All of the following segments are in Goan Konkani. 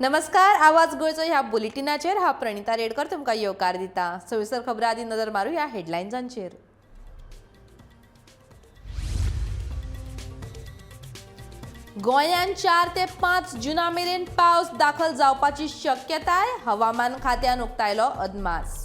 नमस्कार, आवाज गोंयचो ह्या बुलेटिनाचेर हांव प्रणिता रेडकर तुमकां येवकार दिता. सविस्तर खबरां आदी नदर मारूया हेडलायन्सांचेर. गोंयांत 4 ते 5 जुना मेरेन पावस दाखल जावपाची शक्यताय, हवामान खात्यान उक्तायलो अदमास.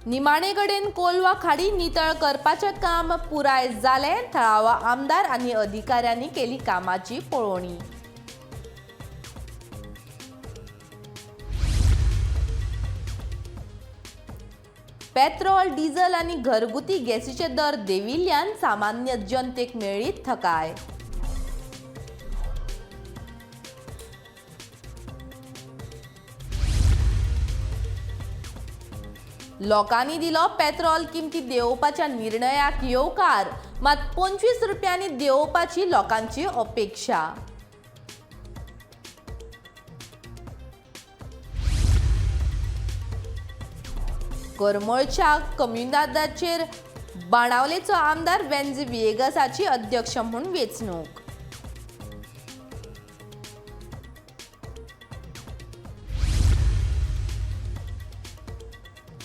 निमाणे कडेन कोलवा खाडी नितळ करपाचें काम पुराय जालें. थळावा आमदार आनी अधिकाऱ्यांनी केली कामाची पळोवणी. पेट्रोल, डिझल आनी घरगुती गॅसीचे दर देंविल्ल्यान सामान्य जनतेक मेळ्ळी थकाय. लोकांनी दिलो पेट्रोल किमती देंवोवपाच्या निर्णयाक येवकार, मात 25 रुपयांनी देंवोवपाची लोकांची अपेक्षा. करमळच्या कम्युनिदादाचेर बाणावलेचो आमदार वेन्झी व्हिएगसाची अध्यक्ष म्हूण वेंचणूक.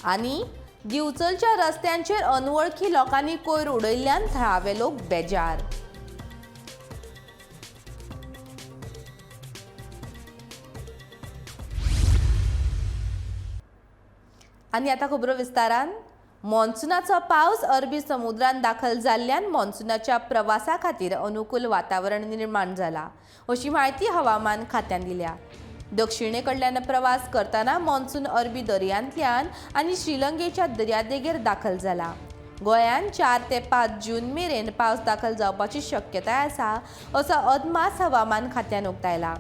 आनी दिवचलच्या रस्त्यांचेर अनवळखी लोकांनी कोयर उडयल्ल्यान थळावे लोक बेजार. आनी आतां खबरो विस्तारान. मॉन्सुनाचो पावस अरबी समुद्रांत दाखल जाल्ल्यान मॉन्सुनाच्या प्रवासा खातीर अनुकूल वातावरण निर्माण जाला, अशी म्हायती हवामान खात्यान दिल्या. दक्षिणे कडल्यान प्रवास करतना मॉन्सून अरबी दर्यांतल्यान आनी श्रीलंकेच्या दर्यादेगेर दाखल जाला. गोंयांत 4 ते 5 जून मेरेन पावस दाखल जावपाची शक्यताय आसा, असो अदमास हवामान खात्यान उक्तायला.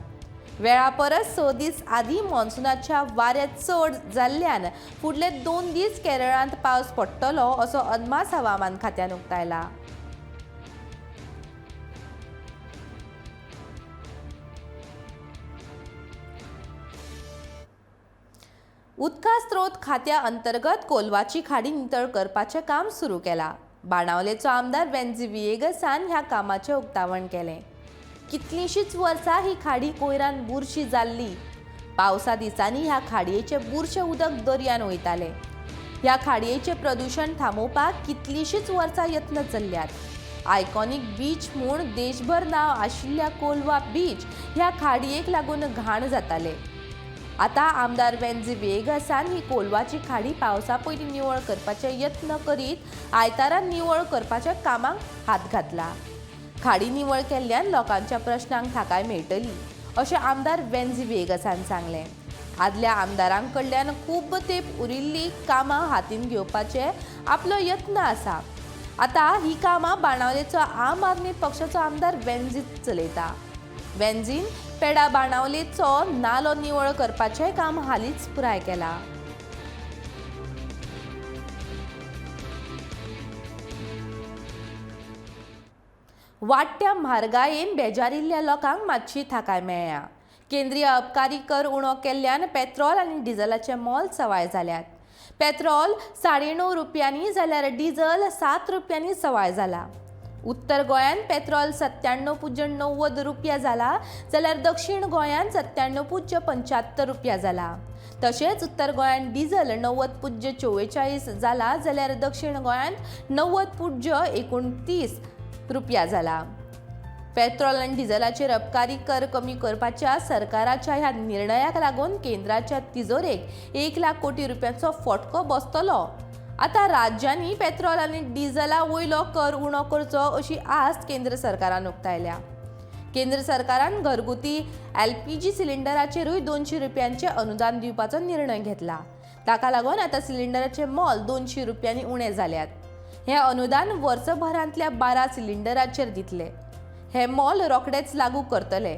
वेळा परस 6 दीस आदीं मॉन्सुनाच्या वारें चड जाल्ल्यान फुडले 2 दीस केरळांत पावस पडटलो, असो अदमास हवामान खात्यान उक्तायला. उदका स्रोत खात्या अंतर्गत कोलवाची खाडी नितळ करपाचें काम सुरू केलां. बाणावलेचो आमदार वेन्झी व्हिएगसान ह्या कामाचें उक्तावण केलें. कितलींशींच वर्सां ही खाडी कोयरान बुरशी जाल्ली. पावसा दिसांनी ह्या खाडयेचें बुरशें उदक दर्यान वयतालें. ह्या खाडयेचें प्रदुशण थांबोवपाक कितलींशींच वर्सां यत्न चल्ल्यात. आयकॉनीक बीच म्हूण देशभर नांव आशिल्ल्या कोलवा बीच ह्या खाडयेक लागून घाण जातालें. आतां आमदार वेन्झी व्हिएगसान ही कोलवाची खाडी पावसा पयलीं निवळ करपाचे यत्न करीत आयतारा निवळ करपाच्या कामाक हात घातला. खाडी निवळ केल्ल्यान लोकांच्या प्रश्नांक थाकाय मेळटली, अशें आमदार वेन्झी व्हिएगसान सांगलें. आदल्या आमदारां कडल्यान खूब तेंप उरिल्लीं कामां हातीन घेवपाचे आपलो यत्न आसा. आतां ही कामां बाणावलेचो आम आदमी पक्षाचो आमदार वेन्झी चलयता. वेन्झीन पेडा बाणावलेचो नालो निवळ करपाचें काम हालींच पुराय केलां. वाडट्या म्हारगायेन बेजारिल्ल्या लोकांक मातशी थाकाय मेळ्ळ्या. केंद्रीय अबकारी कर उणो केल्ल्यान पेट्रोल आनी डिझलाचें मोल सवाय जाल्यात. पेट्रोल 9.5 रुपयांनी जाल्यार डिझल 7 रुपयांनी सवाय जाला. उत्तर गोंयांत पेट्रोल 97.90 रुपया जाला, जाल्यार दक्षिण गोंयांत 97.75 रुपया जाला. तशेंच उत्तर गोंयांत डिझल 90.44 जाला, जाल्यार दक्षिण गोंयांत 90.29 रुपया जाला. पेट्रोल आनी डिझलाचेर अबकारी कर कमी करपाच्या सरकाराच्या ह्या निर्णयाक लागून केंद्राच्या तिजोरेक 1 लाख कोटी रुपयांचो फटको बसतलो. आतां राज्यांनी पेट्रोल आनी डिझला वयलो कर उणो करचो अशी आस्त केंद्र सरकारान उक्तायल्या. केंद्र सरकारान घरगुती LPG सिलिंडराचेरूय 200 रुपयांचें अनुदान दिवपाचो निर्णय घेतला. ताका लागून आतां सिलिंडराचें मोल 200 रुपयांनी उणें जाल्यात. हें अनुदान वर्सभरांतल्या 12 सिलिंडराचेर दितले. हें मोल रोखडेंच लागू करतले.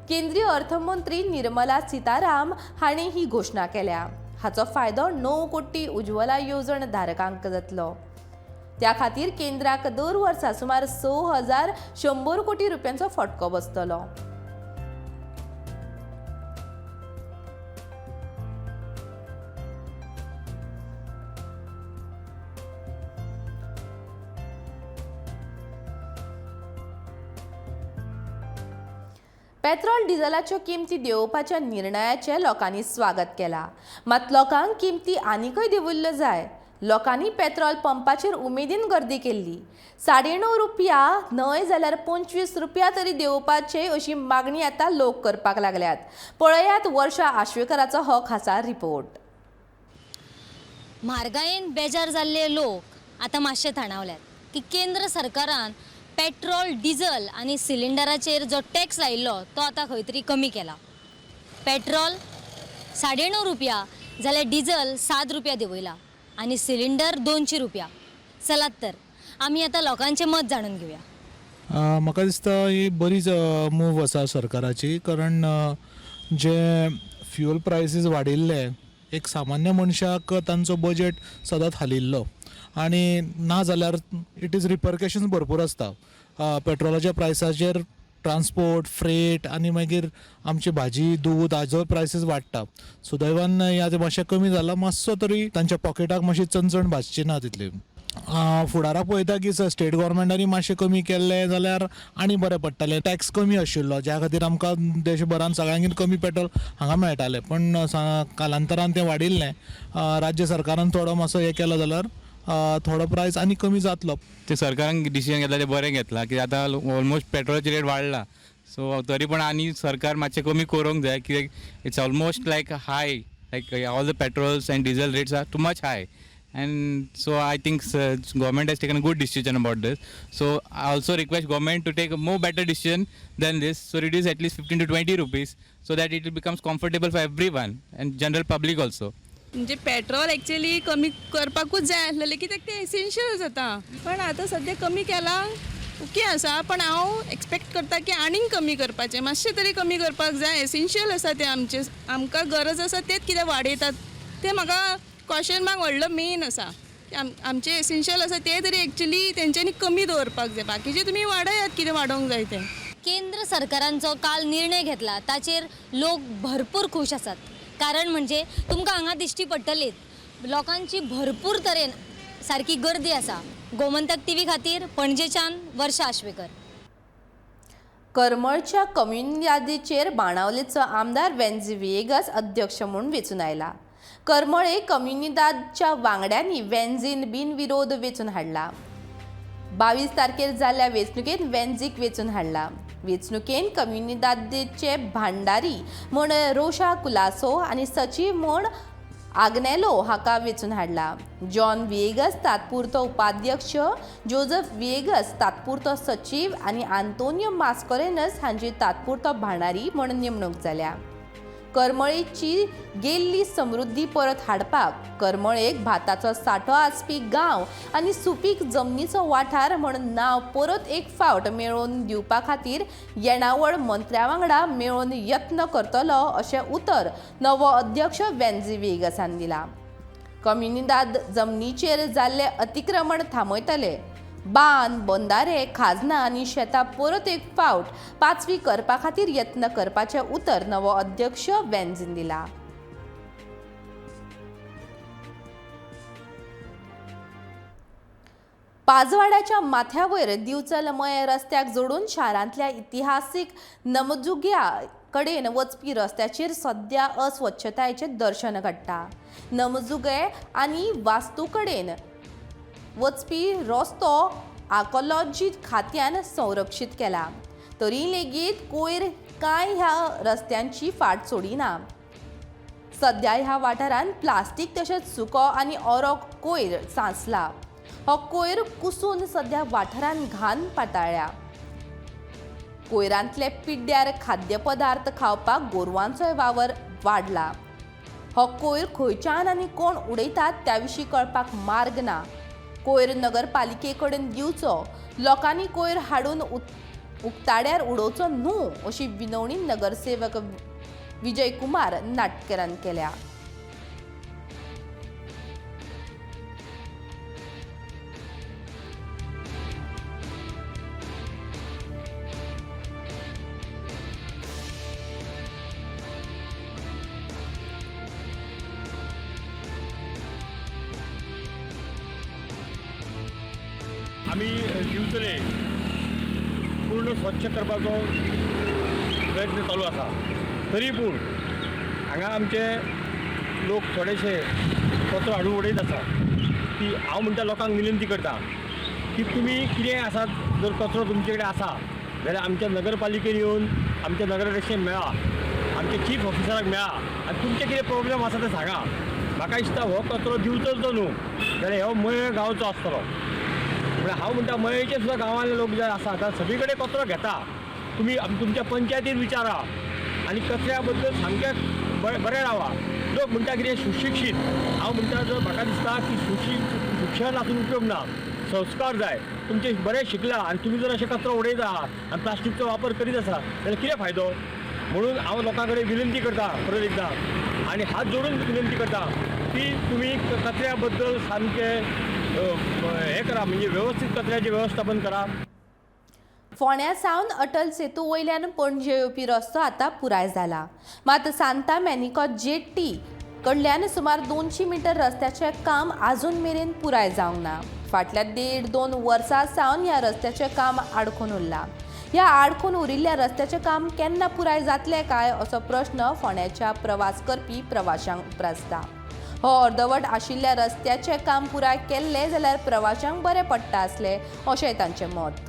केंद्रीय अर्थमंत्री निर्मला सीताराम हांणी ही घोशणा केल्या. हाचो फायदो 9 कोटी उज्ज्वला येवजण धारकांक जातलो. त्या खातीर केंद्राक दर वर्सा सुमार 6100 कोटी रुपयांचो फटको बसतलो. पेट्रोल डिझलाच्यो किमती देंवोवपाच्या निर्णयाचें लोकांनी स्वागत केलां. मात लोकांक किमती आनीकय देंवयल्ल्यो जाय. लोकांनी पेट्रोल पंपाचेर उमेदीन गर्दी केल्ली. 9.5 रुपया न्हय जाल्यार 25 रुपया तरी देंवोवपाचे अशी मागणी आतां लोक करपाक लागल्यात. पळयात वर्षा आश्वेकराचो हो खासा रिपोर्ट. म्हारगायेन बेजार जाल्ले लोक आतां मातशे थणावल्यात की केंद्र सरकारान पेट्रोल, डिझल आनी सिलिंडराचेर जो टॅक्स लायिल्लो तो आतां खंय तरी कमी केला. पेट्रोल 9.5 रुपया जाल्यार डिझल 7 रुपया देंवयला आनी सिलिंडर 200 रुपया. चलात तर आमी आतां लोकांचें मत जाणून घेवया. म्हाका दिसता ही बरीच मूव आसा सरकाराची, कारण जे फ्युअल प्रायसीस वाडिल्ले एक सामान्य मनशाक तांचो बजट सदांच हालिल्लो आनी ना जाल्यार it is रिपरकेशन्स भरपूर आसता. पेट्रोलाच्या प्रायसाचेर ट्रान्सपोर्ट, फ्रेट आनी मागीर आमची भाजी, दूद हाजो प्रायसीस वाडटा. सुदैवान हें आतां मातशें कमी जाला, मातसो तरी तांच्या पॉकेटाक मातशी चणचण भाजची ना तितली. फुडाराक पळयता की स्टेट गोवोरमेंटांनी मातशें कमी केल्लें जाल्यार आनी बरें पडटलें. टॅक्स कमी आशिल्लो ज्या खातीर आमकां देशभरान सगळ्यांगेर कमी पेट्रोल हांगा मेळटालें, पूण कालांतरान तें वाडिल्लें. राज्य सरकारान थोडो मातसो हें केलो जाल्यार थोडो प्रायस आनी कमी जातलो. ते सरकारान डिसिजन घेतला तें बरें घेतलां, कित्याक आतां ऑलमोस्ट पेट्रोलाची रेट वाडला, सो तरी पण आनी सरकार मातशें कमी करूंक जाय, कित्याक it's almost like high, like all the petrols and diesel rates are too much high. And so I think government has taken a good decision about this. So I also request government to take a more better decision than this. So reduce at least 15 to 20 rupees so that it becomes comfortable for everyone and general public also. म्हणजे पेट्रोल एक्चुअली कमी करपाकूच जाय आसलेलें, कित्याक तें एसेन्शियल जाता, पण आतां सद्या कमी केलां ओके आसा, पण हांव एक्सपेक्ट करता की आनीक कमी करपाचें, मातशें तरी कमी करपाक जाय. एसेन्शियल आसा तें, आमचें आमकां गरज आसा तेच कित्याक वाडयतात तें म्हाका क्वेश्चन मार्क व्हडलो मेन आसा की आमचें एसेन्शियल आसा तें तरी एक्चुअली तेंच्यांनी कमी दवरपाक जाय, बाकीचें तुमी वाडयात कितें वाडोवंक जाय तें. केंद्र सरकारान जो काल निर्णय घेतला ताचेर लोक भरपूर खूश आसात. कारण म्हणजे तुमकां हांगा दिश्टी पडटलीत लोकांची भरपूर तरेन सारकी गर्दी आसा. गोमंतक टीव्ही खातीर पणजेच्यान वर्षा आश्वेकर. करमळच्या कम्युनिदादीचेर बाणावलेचो आमदार वेन्झी व्हिएगस अध्यक्ष म्हूण वेंचून आयला. करमळे कम्युनिदादच्या वांगड्यांनी वेन्झीन बिनविरोध वेंचून हाडला. 22 तारखेर जाल्ल्या वेंचणुकेंत वेन्झीक वेंचून हाडला. वेंचणुकेंत कम्युनिदादीचे भांडारी म्हूण रोशा कुलासो आनी सचीव म्हूण आग्नेलो हाका वेंचून हाडला. जॉन व्हिएगस तात्पुरतो उपाध्यक्ष, जोजफ व्हिएगस तात्पुरतो सचीव आनी आंतोनियो मास्करेनस हांची तात्पुरतो भांडारी म्हूण नेमणूक जाल्या. करमळेची गेल्ली समृद्धी परत हाडपाक करमळेक भाताचो सांठो आसपी गांव आनी सुपीक जमनीचो वाठार म्हूण नांव परत एक फावट मेळोवन दिवपा खातीर येणावळ मंत्र्या वांगडा मेळोवन यत्न करतलो अशें उतर नवो अध्यक्ष वेन्झी व्हिएगसान दिला. कम्युनिदाद जमनीचेर जाल्लें अतिक्रमण थांबयतले. बांद, बंदारे, खाजनां आनी शेतां परत एक फावट पाचवी करपा खातीर यत्न करपाचें उतर नवो अध्यक्ष वेन्झीन दिला. पाजवाड्याच्या माथ्यावयर दिवचल मये रस्त्याक जोडून शारांतल्या इतिहासीक नमजुग्या कडेन वचपी रस्त्याचेर सद्या अस्वच्छतायेचें दर्शन घडटा. नमजुगे आनी वास्तू कडेन वचपी रस्तो आर्कोलॉजी खात्यान संरक्षीत केला, तरी लेगीत कोयर कांय ह्या रस्त्यांची फाट सोडिना. सद्या ह्या वाठारांत प्लास्टीक तशेंच सुको आनी ओरो कोयर सांचला. हो कोयर कुसून सद्या वाठारांत घाण पाताळ्ळ्या. कोयरांतले पिड्ड्यार खाद्यपदार्थ खावपाक गोरवांचोय वावर वाडला. हो कोयर खंयच्यान आनी कोण उडयतात त्या विशीं कळपाक मार्ग ना. कोयर नगरपालिके कडेन दिवचो, लोकांनी कोयर हाडून उक्ताड्यार उडोवचो न्हू अशी विनवणी नगरसेवक विजय कुमार नाटकरान केल्या. आमी दिवचले पूर्ण स्वच्छ करपाचो प्रयत्न प्रयत्न चालू आसा. तरी पूण हांगा आमचे लोक थोडेशे कचरो हाडून उडयत आसा. की हांव म्हणटा लोकांक विनंती करता की तुमी कितेंय आसा जर कचरो तुमचे कडेन आसा जाल्यार आमच्या नगरपालिकेन येवन आमच्या नगराध्यक्षांक मेळा, आमच्या चीफ ऑफिसराक मेळा आनी तुमचे कितें प्रोब्लेम आसा ते सांगा. म्हाका दिसता हो कचरो दिवचोच न्हू जाल्यार हो मये गांवचो आसतलो. म्हळ्यार हांव म्हणटा मयेचे सुद्दां गांवांतले लोक जे आसा आतां सगळी कडेन कचरो घेता. तुमी तुमच्या पंचायतीन विचारा आनी कचऱ्या बद्दल सामकें बरें रावा. लोक म्हणटा कितें सुशिक्षीत, हांव म्हणटा जर म्हाका दिसता की शिक्षण आसून उपयोग ना, संस्कार जाय. तुमचे बरें शिकला आनी तुमी जर अशें कचरो उडयता आनी प्लास्टिकचो वापर करीत आसा जाल्यार कितें फायदो? म्हणून हांव लोकां कडेन विनंती करता परत एकदां आनी हात जोडून विनंती करता की तुमी कचऱ्या बद्दल सामकें हें करा, म्हणजे वेवस्थीत कचऱ्याचें वेवस्थापन करा. फोंड्या सावन अटल सेतू वयल्यान पणजे येवपी रस्तो आतां पुराय जाला. मात सांता मॅनिकॉट जेट्टी कडल्यान सुमार 200 मिटर रस्त्याचें काम आजून मेरेन पुराय जावंक ना. फाटल्या 1.5-2 वर्सां सावन ह्या रस्त्याचें काम आडखून उरलां. ह्या आडखून उरिल्ल्या रस्त्याचें काम केन्ना पुराय जातलें काय असो प्रश्न फोंड्याच्या प्रवास करपी प्रवाशांक उप्रासता. हो अर्दवट आशिल्ल्या रस्त्याचें काम पुराय केल्लें जाल्यार प्रवाशांक बरें पडटा आसलें अशें तांचें मत.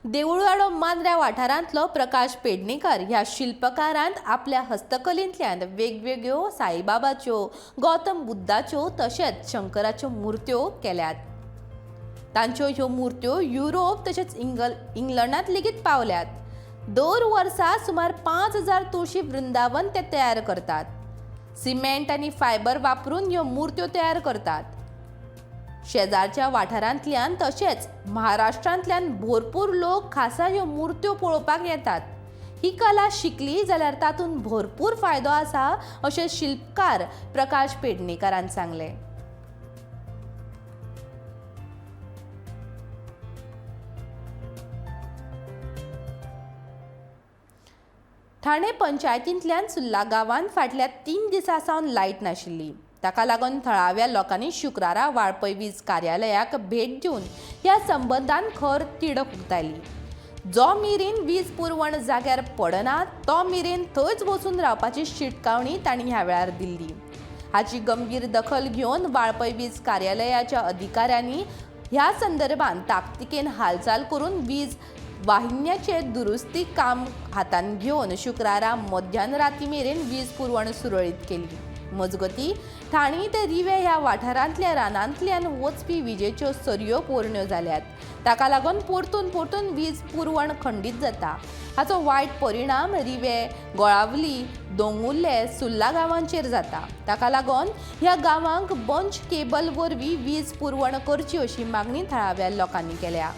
देऊळवाडो मांद्र्या वाठारांतलो प्रकाश पेडणेकर ह्या शिल्पकारान आपल्या हस्तकलेंतल्यान वेगवेगळ्यो साईबाबाच्यो, गौतम बुद्धाच्यो तशेंच शंकराच्यो मुर्त्यो केल्यात. तांच्यो ह्यो मुर्त्यो युरोप तशेंच इंग्लंडांत लेगीत पावल्यात. दर वर्सा सुमार 5000 तुळशी वृंदावन ते तयार करतात. सिमेंट आनी फायबर वापरून ह्यो मुर्त्यो तयार करतात. शेजारच्या वाठारांतल्यान तशेंच महाराष्ट्रांतल्यान भरपूर लोक खासा ह्यो मुर्त्यो पळोवपाक येतात. ही कला शिकली जाल्यार तातूंत भरपूर फायदो आसा अशें शिल्पकार प्रकाश पेडणेकरान सांगलें. ठाणे पंचायतींतल्यान सुर्ला गांवांत फाटल्या 3 दिसां सावन लायट नाशिल्ली. ताका लागून थळाव्या लोकांनी शुक्रारा वाळपय वीज कार्यालयाक भेट दिवन ह्या संबंदान खर तिडक उक्तायली. जो मेरेन वीज पुरवण जाग्यार पडना तो मेरेन थंयच बसून रावपाची शिटकावणी तांणी ह्या वेळार दिल्ली. हाची गंभीर दखल घेवन वाळपय वीज कार्यालयाच्या अधिकाऱ्यांनी ह्या संदर्भात ताकतिकेन हालचाल करून वीज वाहिन्याचे दुरुस्ती काम हातांत घेवन शुक्रारा मध्यान राती मेरेन वीज पुरवण सुरळीत केली. मजगती ठाणे ते रिवे ह्या वाठारांतल्या रानांतल्यान वचपी विजेच्यो सरयो पोरण्यो जाल्यात. ताका लागून परतून परतून वीज पुरवण खंडीत जाता. हाचो वायट परिणाम रिवे, गोळावली, दोंगुल्ले, सुर्ला गांवांचेर जाता. ताका लागून ह्या गांवांक बंच केबल वरवीं वीज पुरवण करची अशी मागणी थळाव्या लोकांनी केल्या.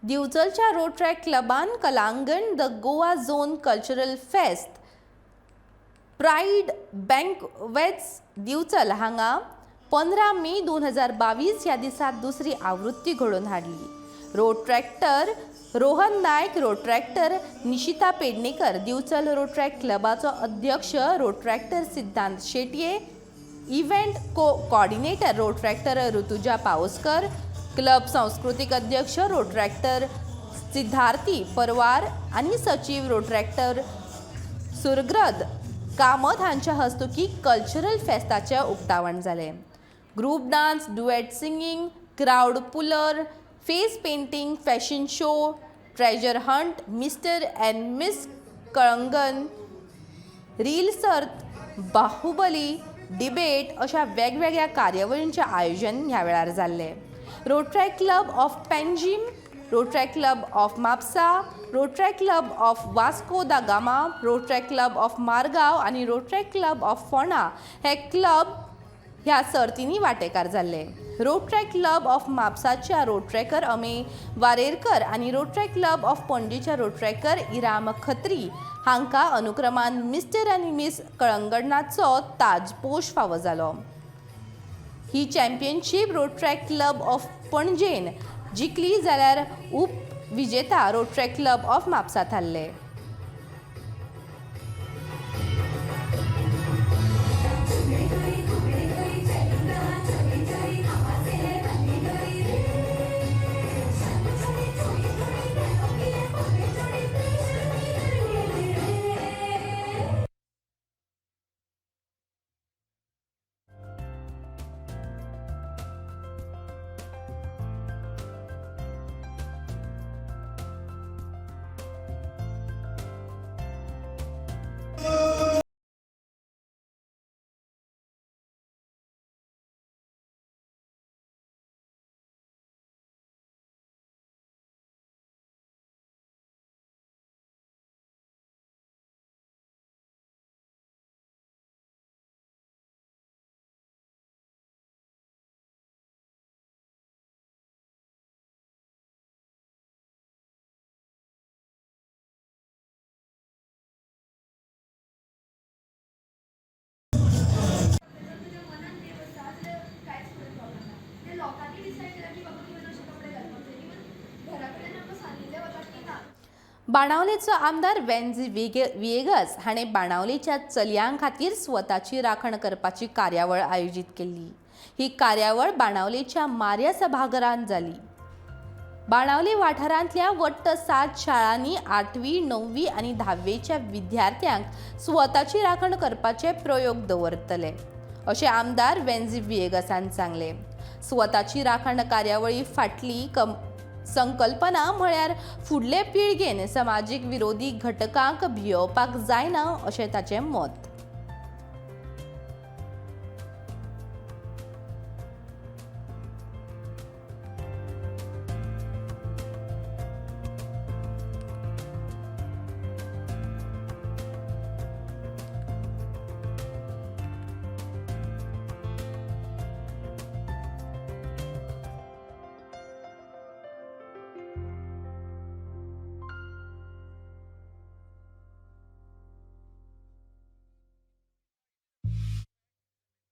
दिवचलच्या रोट्रॅक क्लबान Kalangan the Goa zone cultural fest pride banquets Divchal हांगा 15 मे 2022 ह्या दिसा दुसरी आवृत्ती घडोवन हाडली. Rotaractor Rohan Naik, Rotaractor Nishita Pednekar, Divchal Rotaract क्लबाचो अध्यक्ष Rotaractor Siddhant Shetye, event coordinator Rotaractor Rutuja Pawaskar, club सांस्कृतीक अध्यक्ष रोट्रॅक्टर सिद्धार्थी परवार आनी सचीव रोट्रॅक्टर सुरग्रद कामत हांच्या हस्तुकी कल्चरल फेस्ताचें उक्तावण जालें. Group dance, duet singing, crowd puller, face painting, fashion show, treasure hunt, mister and miss Kalangan, reel सर्त, बाहुबली डिबेट अशा वेगवेगळ्या कार्यावळींचें आयोजन ह्या वेळार जाल्लें. Rotaract club of Panjim, Rotaract club of Mapusa, Rotaract club of Vasco da Gama, Rotaract club of Margao आनी रोट्रॅक क्लब ऑफ फोंडा हे क्लब ह्या सर्तींनी वांटेकार जाल्ले. रोट्रॅक क्लब ऑफ म्हापसाच्या रोट्रॅकर अमे वारेरकर आनी रोट्रॅक क्लब ऑफ पणजीच्या रोट्रॅकर इराम खत्री हांकां अनुक्रमान मिस्टर आनी मिस कळंगणाचो ताजपोश फावो जालो. ही चॅम्पियनशीप रोट्रॅक क्लब ऑफ पणजेन जिखली जाल्यार उपविजेता रोट्रॅक क्लब ऑफ म्हापसा थारले. बाणावलेचो आमदार वेन्झी विएगस हाणें बाणावलेच्या चलयां खातीर स्वताची राखण करपाची कार्यावळ आयोजीत केल्ली. ही कार्यावळ बाणावलेच्या मार्या सभाघरांत जाली. बाणावले वाठारांतल्या वट्ट 7 शाळांनी 8वी, 9वी आनी 10वेच्या विद्यार्थ्यांक स्वताची राखण करपाचे प्रयोग दवरतले अशें आमदार वेन्झी विएगसान सांगलें. स्वताची राखण कार्यावळी फाटली संकल्पना म्हळ्यार फुडले पिळगेन समाजीक विरोधी घटकांक भियोवपाक जायना अशें ताचें मत.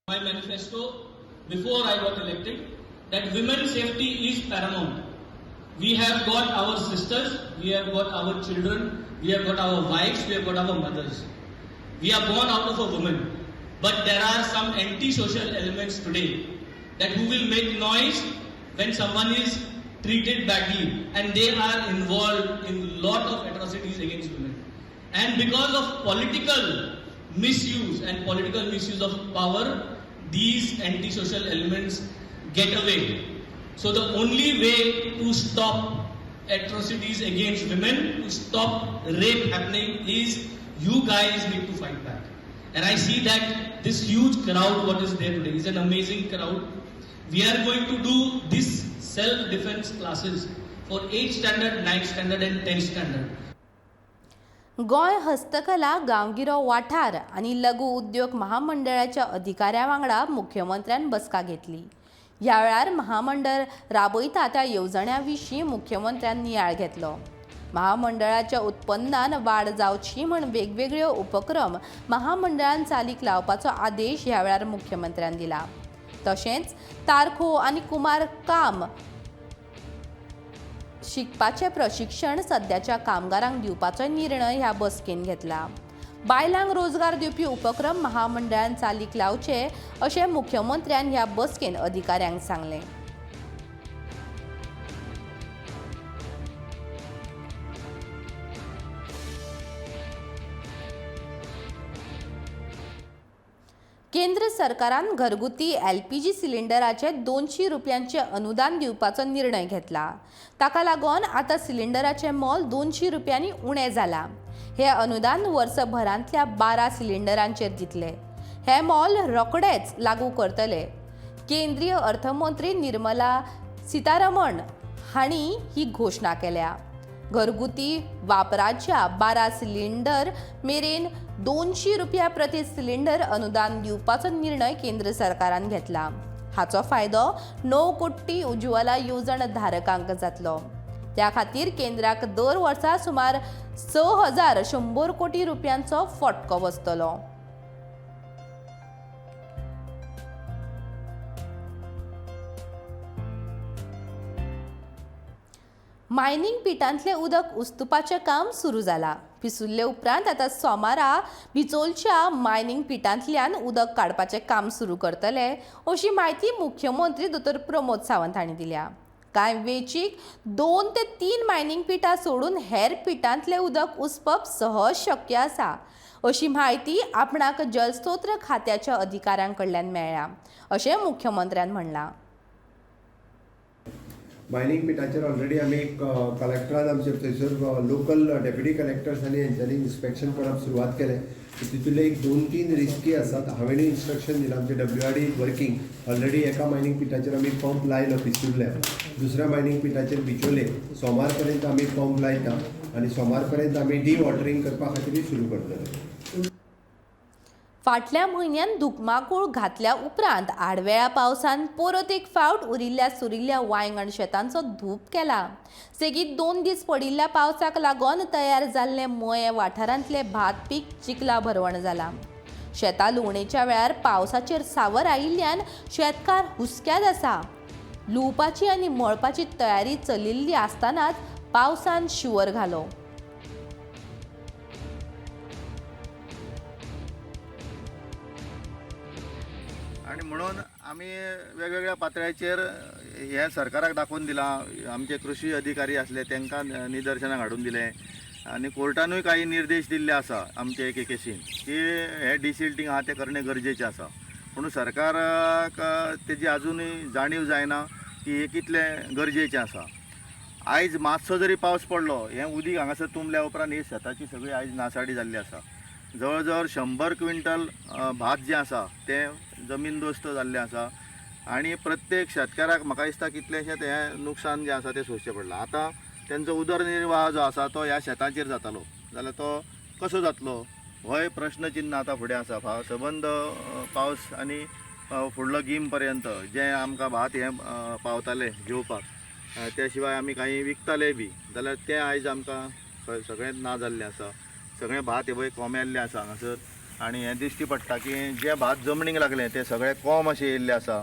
My manifesto before I got elected that women's safety is paramount. We have got our sisters, we have got our children, we have got our wives, we have got our mothers. We are born out of a woman. But there are some anti-social elements today that who will make noise when someone is treated badly, and they are involved in lot of atrocities against women. And because of political misuse and political misuse of power, these antisocial elements get away. So the only way to stop atrocities against women, to stop rape happening, is you guys need to fight back. And I see that this huge crowd what is there today is an amazing crowd. We are going to do this self-defense classes for 8th standard, 9th standard and 10th standard. Goa हस्तकला गांवगिरो वाठार आनी लघु उद्योग महामंडळाच्या अधिकाऱ्यां वांगडा मुख्यमंत्र्यान बसका घेतली. ह्या वेळार महामंडळ राबयता त्या येवजण्यां विशीं मुख्यमंत्र्यान नियाळ घेतलो. महामंडळाच्या उत्पन्नान वाड जावची म्हूण वेगवेगळ्यो उपक्रम महामंडळान चालीक लावपाचो आदेश ह्या वेळार मुख्यमंत्र्यान दिला. तशेंच तारखो आनी कुमार काम शिकपाचें प्रशिक्षण सद्याच्या कामगारांक दिवपाचो निर्णय ह्या बसकेन घेतला. बायलांक रोजगार दिवपी उपक्रम महामंडळान चालीक लावचे अशें मुख्यमंत्र्यान ह्या बसकेन अधिकाऱ्यांक सांगलें. केंद्र सरकारान घरगुती एलपीजी सिलिंडराचे 200 रुपयांचे अनुदान दिवपाचो निर्णय घेतला. ताका लागून आतां सिलिंडराचें मोल 200 रुपयांनी उणें जालां. हें अनुदान वर्सभरांतल्या 12 सिलिंडरांचेर दितले. हें मोल रोखडेंच लागू करतले. केंद्रीय अर्थमंत्री निर्मला सीतारमण हांणी ही घोशणा केल्या. घरगुती वापराच्या 12 सिलिंडर मेरेन 200 रुपया प्रति सिलिंडर अनुदान दिवपाचो निर्णय केंद्र सरकारान घेतला. हाचो फायदो 9 कोटी उज्ज्वला येवजण धारकांक जातलो. त्या खातीर केंद्राक दर वर्सा सुमार 6100 कोटी रुपयांचो फटको बसतलो. मायनींग पिटांतलें उदक उस्तुपाचें काम सुरू जालां. पिसुल्ले उपरांत आतां सोमारा बिचोलच्या मायनींग पिटांतल्यान उदक काडपाचें काम सुरू करतले अशी म्हायती मुख्यमंत्री दोतोर प्रमोद सावंत हांणी दिल्या. कांय वेंचीक 2 ते 3 मायनींग पिटां सोडून हेर पिटांतलें उदक उसपप सहज शक्य आसा अशी म्हायती आपणाक जलस्रोत खात्याच्या अधिकाऱ्यां कडल्यान मेळ्ळ्या अशें मुख्यमंत्र्यान म्हणलां. मायनींग पिटाचेर ऑलरेडी आमी कलेक्टरान आमचे थंयसर लोकल डेप्युटी कलेक्टर्स आनी हेंच्यांनी इन्स्पेक्शन करप सुरवात केलें. तितूंतले एक 2-3 रिस्की आसात. हांवें इन्स्ट्रक्शन दिलां, आमचे WRD is working already. एका मायनींग पिटाचेर आमी पंप लायलो पिसुर्ल्या, दुसऱ्या मायनींग पिटाचेर बिचोले सोमार पर्यंत आमी पंप लायता आनी सोमार पर्यंत आमी डिवॉटरींग करपा खातीरूय सुरू करतले. फाटल्या म्हयन्यान धुकमाकूळ घातल्या उपरांत आडवेळा पावसान परत एक फावट उरिल्ल्या सुरिल्ल्या वांयगण शेतांचो धूप केला. सेगीत 2 दीस पडिल्ल्या पावसाक लागून तयार जाल्लें मयें वाठारांतलें भात पीक चिखला भरवण जालां. शेतां लुवणेच्या वेळार पावसाचेर सावर आयिल्ल्यान शेतकार हुस्क्यांत आसा. लुवपाची आनी मळपाची तयारी चलिल्ली आसतनाच पावसान शिंवर घालो. आनी म्हणून आमी वेगवेगळ्या पातळ्याचेर हें सरकाराक दाखोवन दिलां. आमचे कृशी अधिकारी आसले तांकां निदर्शनाक हाडून दिलें आनी कोर्टानूय काही निर्देश दिल्ले आसा आमचे एके केसीन की हें डिसिल्टींग आहा तें करणे गरजेचें आसा. पूण सरकाराक तेजी आजुनूय जाणीव जायना की हें कितलें गरजेचें आसा. आयज मातसो जरी पावस पडलो, हें उदीक हांगासर तुंबल्या उपरांत ही शेताची सगळी आयज नासाडी जाल्ली आसा. जवळ जवळ 100 क्विंटल भात जें आसा तें जमीन दोस्त जाल्लें आसा आनी प्रत्येक शेतकाराक म्हाका दिसता कितलेंशेंच हें नुकसान जें आसा तें सोंसचें पडलां. आतां तेंचो उदरनिर्वाह जो आसा तो ह्या शेतांचेर जातालो जाल्यार तो कसो जातलो होय प्रश्नचिन्न आतां फुडें आसा. सबंद पावस आनी फुडलो गीम पर्यंत जें आमकां भात हें पावतालें जेवपाक, त्या शिवाय आमी कांय विकताले बी जाल्यार तें आयज आमकां सगळेंच ना जाल्लें आसा. सगळें भात हें पळय कोमेल्लें आसा हांगासर आनी हें दिश्टी पडटा की जें भात जमनीक लागलें तें सगळें कोम अशें येयल्लें आसा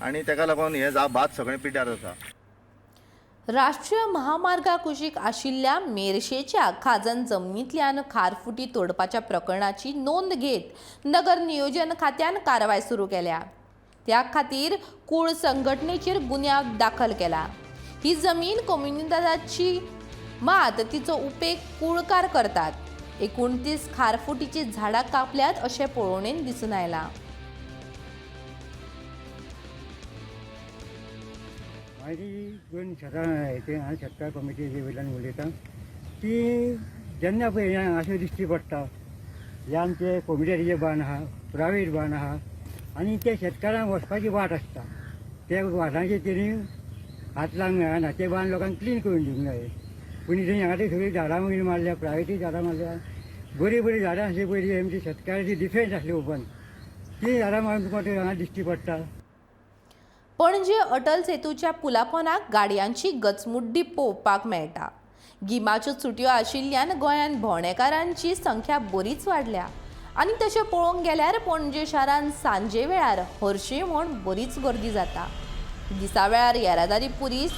आनी तेका लागून हें भात सगळें पिड्ड्यार आसा. राष्ट्रीय महामार्गा कुशीक आशिल्ल्या मेरशेच्या खाजन जमनींतल्यान खारफुटी तोडपाच्या प्रकरणाची नोंद घेत नगर नियोजन खात्यान कारवाय सुरू केल्या. त्या खातीर कूळ संघटनेचेर गुन्यांव दाखल केला. ही जमीन कोमुनिदादाची मात तिचो उपेग कुळकार करतात. 29 खारफुटीची झाडां कापल्यात अशें पळोवणेन दिसून आयलां. म्हाजी दोन शेतां ते हांव शेतकार कमिटीचे वयल्यान उलयतां की जेन्ना पळय हें अशें दिश्टी पडटा हे आमचे कोमिटेचे बांद आहा, प्रायवेट बांद आहा आनी ते शेतकारांक वचपाची वाट आसता, ते वाटांचेर तेणी हात लावंक मेळना, ते बांद लोकांक क्लीन करून दिवंक जाय. पूण थंय हांगा सगळीं झाडां वयर मारल्या, प्रायवेटूय झाडां मारल्या, बरीं बरीं झाडां आसली पयलीं आमची शेतकाराची डिफेन्स आसली ओपन, ती झाडां मारून तुका ते हांगा दिश्टी पडटा. पणजे अटल सेतूच्या पुलापोनाक गाडयांची गचमुड्डी पळोवपाक मेळटा. गिमाच्यो सुटयो आशिल्ल्यान गोंयांत भोंवडेकारांची संख्या बरीच वाडल्या आनी तशें पळोवंक गेल्यार पणजे शारांत सांजे वेळार हरशीं म्हूण बरीच गर्दी जाता. दिसा वेळार येरादारी पुलीस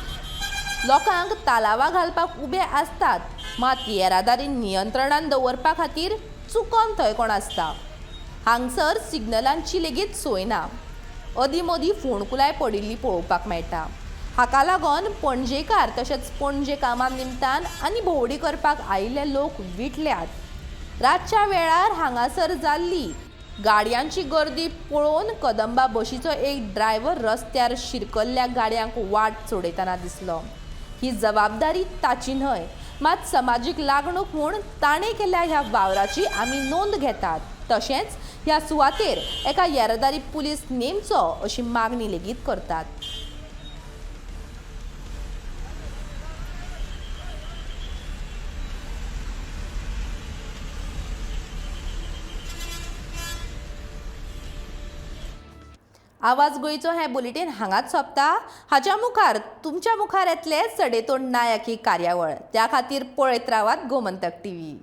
लोकांक तालावां घालपाक उबे आसतात, मात येरादारी नियंत्रणान दवरपा खातीर चुकोन थंय कोण आसता. हांगसर सिग्नलांची लेगीत सोय ना. अदीं मदीं फोंडकुलाय पडिल्ली पळोवपाक मेळटा. हाका लागून पणजेकार तशेंच पणजे कामा निमतान आनी भोंवडी करपाक आयिल्ले लोक विटल्यात. रातच्या वेळार हांगासर जाल्ली गाडयांची गर्दी पळोवन कदंबा बशीचो एक ड्रायव्हर रस्त्यार शिरकल्ल्या गाडयांक वाट सोडयतना दिसलो. ही जबाबदारी ताची न्हय, मात समाजीक लागणूक म्हूण ताणें केल्ल्या ह्या वावराची आमी नोंद घेतात. तशेंच ह्या सुवातेर एका येरादारी पुलीस नेमचो अशी मागणी लेगीत करतात. आवाज गोंयचो हें बुलेटीन हांगाच सोंपता. हाच्या मुखार तुमच्या मुखार येतले सडेतोड नायक ही कार्यावळ, त्या खातीर पळयत रावात गोमंतक टीव्ही.